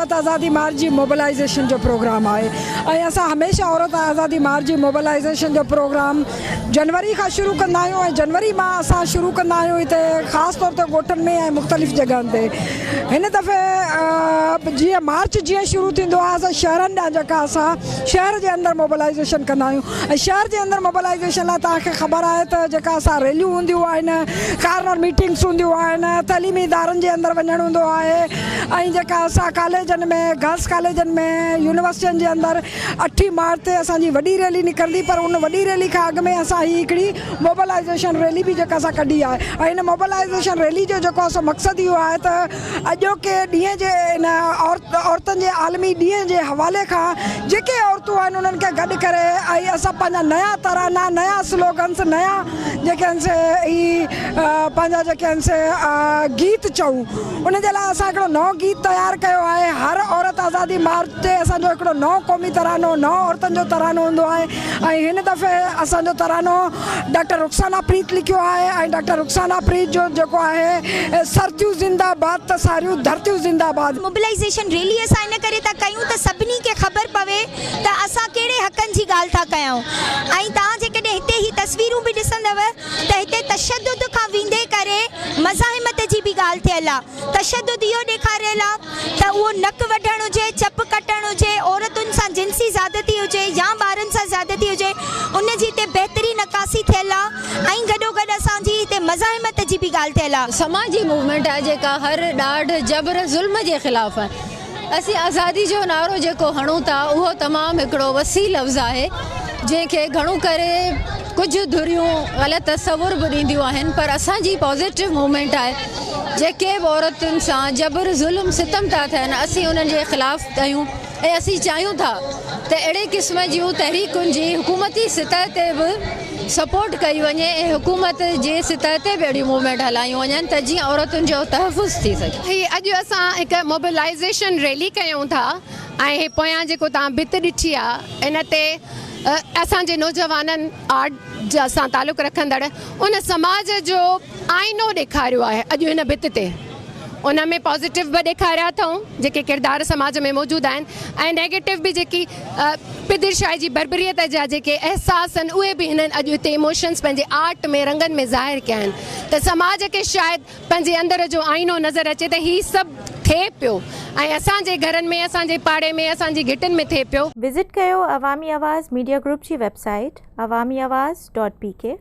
عورت آزادي مارچ جي موبلائيزيشن جو پروگرام آهي ۽ اسان هميشه عورت آزادي مارچ جي موبلائيزيشن جو پروگرام جنوري کان شروع ڪندا آهيون ۽ جنوري مان اسان شروع ڪندا آهيون هتي خاص طور تي ڳوٺن ۾ ۽ مختلف جڳهن تي هن دفعي جيئن مارچ جيئن شروع ٿيندو آهي اسان شهرن ڏانهن جيڪا اسان شهر جي اندر موبلائيزيشن ڪندا آهيون ۽ شهر جي اندر موبلائيزيشن لاء توهان کي خبر آهي ته جيڪا اسان ريليون هونديون آهن، ڪارنر ميٽنگس هونديون آهن، تعليمي ادارن جي اندر وڃڻ هوندو آهي ۽ جيڪا اسان ڪاليجن ۾ گرلس ڪاليجن ۾ يونيورسٽين جي اندر اٺين مارچ تي اسان جي وڏي ريلي نڪرندي پر ان وڏي ريلي کان اڳ ۾ اسان هي هڪڙي موبلائيزيشن ريلي به جيڪا اسان ڪڍي آهي ۽ ان موبلائيزيشن ريلي جو جيڪو اسان مقصد اهو آهي ته اڄوڪي ڏينهن جي ان عورتن جي عالمي ڏينهن جي حوالي کان جيڪي عورتون آهن انهن کي گڏ ڪري ۽ اسان پنهنجا نيا ترانا نيا سلوگنس نيا جيڪي آهن سي هي پنهنجا جيڪي آهن سي گيت چئون ان جي لاء اسان هڪڙو نئون گيت تيار ڪيو آهي هر عورت آزادي مارچ تي اسان جو هڪڙو نئون قومي ترانو نئون عورتن جو ترانو هوندو آهي ۽ هن دفعي اسان جو ترانو ڊاڪٽر رخسانه پريت لکيو آهي ۽ ڊاڪٽر رخسانه پريت جو جيڪو آهي سرتيون زنده باد ته ساريون ڌرتيون زنده باد. موبلائيزيشن ريلي اسان ان ڪري ٿا ڪيون ته سڀني کي خبر پوي ته اسان ڪهڙي حقن جي ڳالهه ٿا ڪيون ۽ توهان جيڪڏهن هتي هي تصويرون به ڏسندؤ ته هتي تشدد کان ويندي ڪري مزاحمت جي به ڳالهه ٿيل آهي. تشدد اهو ڏيکاريل آ ته اهو نڪ وڍڻ هجي، چپ ڪٽڻ هجي، عورتن سان جنسي زيادتي هجي يا ٻارن سان زيادتي هجي ان جي هتي بهترين عڪاسي ٿيل آ ۽ گڏوگڏ اسان جي هتي مزاحمت جي به ڳالهه ٿيل آ. سماجي موومينٽ آهي جيڪا هر ڏاڍ، جبر، ظلم جي خلاف آهي. اسين آزادي جو نعرو جيڪو هڻون ٿا اهو تمام هڪڙو وسيع لفظ آهي جنهن کي گهڻو ڪري ڪجهه ڌريون غلط تصور به ڏينديون آهن پر اسان جي پازيٽو موومينٽ آهي جيڪي به عورتن سان جبر ظلم ستم ٿا ٿين اسين انهن جي خلاف آهيون ۽ اسين چاهيون ٿا ته اهڙي قسم جون تحريڪن جي حڪومتي سطح تي به سپورٽ ڪئي وڃي ۽ حڪومت جي سطح تي به اهڙيون موومينٽ هلايون وڃن ته جيئن عورتن جو تحفظ ٿي سگهي. هي اڄ اسان هڪ موبلائيزيشن ريلي ڪيون ٿا ۽ هي پويان جيڪو توهان ڀت ڏٺي آ ان تي اسان جي نوجوانن آرٽ سان تعلق رکندڙ ان سماج جو آئينو ڏيکاريو آهي اڄ هن ڀت تي ان ۾ پازيٽو به ڏيکاريا اٿئون جيڪي ڪردار سماج ۾ موجود آهن ۽ نيگيٽو به جيڪي پدرشاهي جي بربريت جا جيڪي احساس آهن اهي به هنن اڄ هتي ايموشنس پنهنجي آرٽ ۾ رنگن ۾ ظاهر ڪيا آهن ته سماج کي شايد پنهنجي اندر جو آئينو نظر اچي ته هي سڀ ٿئي پيو ۽ اسان جي گهرن ۾ اسان جي پاڙي ۾ اسان جي گهٽين ۾ ٿئي پيو. وزٽ ڪيو عوامي آواز ميڊيا گروپ جي website Awami Awaz dot P K.